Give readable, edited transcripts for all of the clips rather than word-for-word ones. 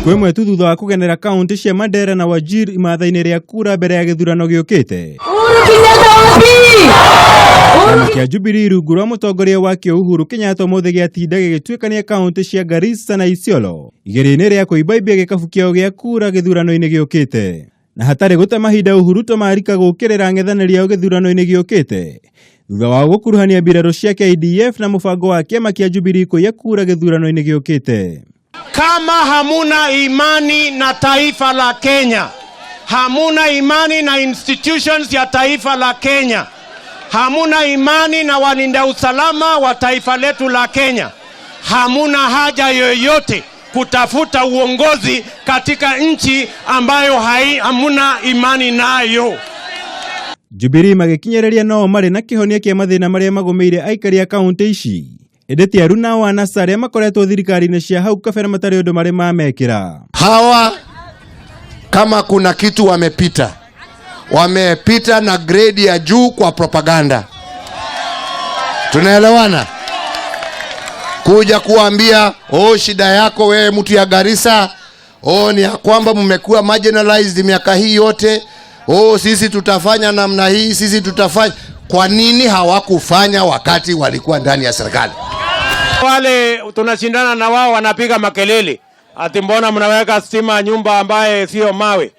Thikũ ĩmwe tu thutha wa kũgenera kaunti cia Mandera na Wajir imatha-inĩ rĩa kura mbere ya gĩthurano gĩũkĩte. Uhuru Kenyatta wapi? Kĩama kĩa Jubilee rungu rwa mũtongoria wakĩo Uhuru Kenyatta ũmũthĩ gĩatinda gĩgĩtuĩkania kaunti cia Garissa na Isiolo igeria-inĩ rĩa kũimbaimbia gĩkabu kĩao gĩa kura gĩthurano-inĩ gĩũkĩte. Na hatarĩ gũte mahinda Uhuru Tomarika gũũkĩrĩra ang'ethanĩri ao gĩthurano-inĩ gĩũkĩte thutha wao gũkuruhania mbirarũ cia KDF na mũbango wa kĩama kĩa Jubilee kũiya kura gĩthurano-inĩ gĩũkĩte. Kama hamuna imani na taifa la Kenya, hamuna imani na institutions ya taifa la Kenya, hamuna imani na walinda usalama wa taifa letu la Kenya, hamuna haja yoyote kutafuta uongozi katika nchi ambayo hai, hamuna imani nayo. Jubilee magĩkinyĩrĩria no marĩ na kĩhonia kĩa mathĩna marĩa magũmĩire aikari a kaunti ici ĩndĩ ti aruna wa NASA arĩa makoretwo thirikari-inĩ cia hau kabere matarĩ ũndũ marĩ mamekĩra. Hawa kama kuna kitu wamepita, wamepita na grade ya juu kwa propaganda. Tunaelewana? Kuja kuambia oh, shida yako wewe mtu ya Garissa, oh, ni ya kwamba mmekuwa marginalized miaka hii yote, oh, sisi tutafanya namna hii, sisi tutafanya. Kwa nini hawakufanya wakati walikuwa ndani ya serikali? Wale tunashindana na wao wanapiga makelele ati mbona mnaweka stima nyumba ambaye sio mawe.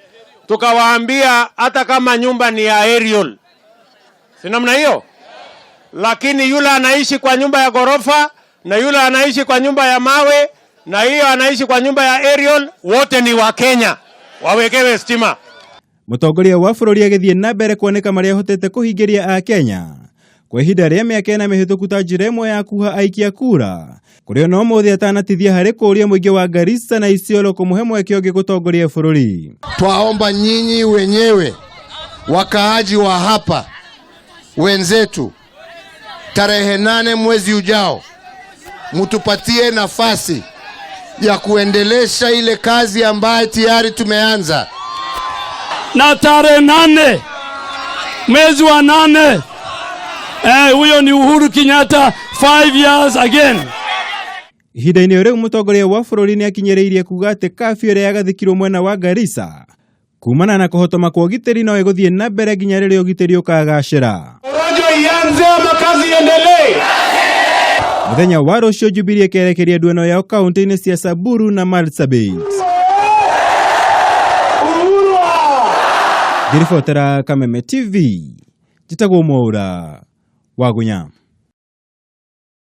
Tukawaambia hata kama nyumba ni ya aerial, si namna hiyo, lakini yule anaishi kwa nyumba ya ghorofa na yule anaishi kwa nyumba ya mawe na hiyo anaishi kwa nyumba ya aerial, wote ni wa Kenya, wawekewe stima. Mũtongoria wa bũrũri agĩthiĩ na mbere kuoneka marĩa ahotete kũhingĩria Akenya kwa ihinda rĩa mĩaka ĩna mĩhĩtũku ta njĩra ĩmwe ya kuha aikia kura kũrĩa ona ũmũthĩ atanatithia harĩ kũũria mũingĩ wa Garissa na Isiolo kũmũhe mweke ũngĩ gũtongoria bũrũri. Twaomba nyinyi wenyewe wakaaji wa hapa wenzetu, tarehe 8 mwezi ujao mtupatie nafasi ya kuendelesha ile kazi ambayo tayari tumeanza. Na tarehe 8 mwezi wa 8, huyo ni Uhuru Kenyatta 5 years again. Ihinda-inĩ rĩu mũtongoria wa bũrũri nĩ akinyĩrĩirie kuga atĩ kafyu ĩrĩa yagathĩkirwo mwena wa Garissa kumana na kũhotoma kwa ũgitĩri no ĩgũthiĩ na mbere nginya rĩrĩa ũgitĩri ũkagacĩra. Porojo ianze ama kazi iendelee? Mũthenya wa rũciũ Jubilee ĩkerekeria nduano yao kaunti-inĩ cia Samburu na Marsabit. Ngĩribotera Kameme TV, njĩtagwo Mwaura Wagunya.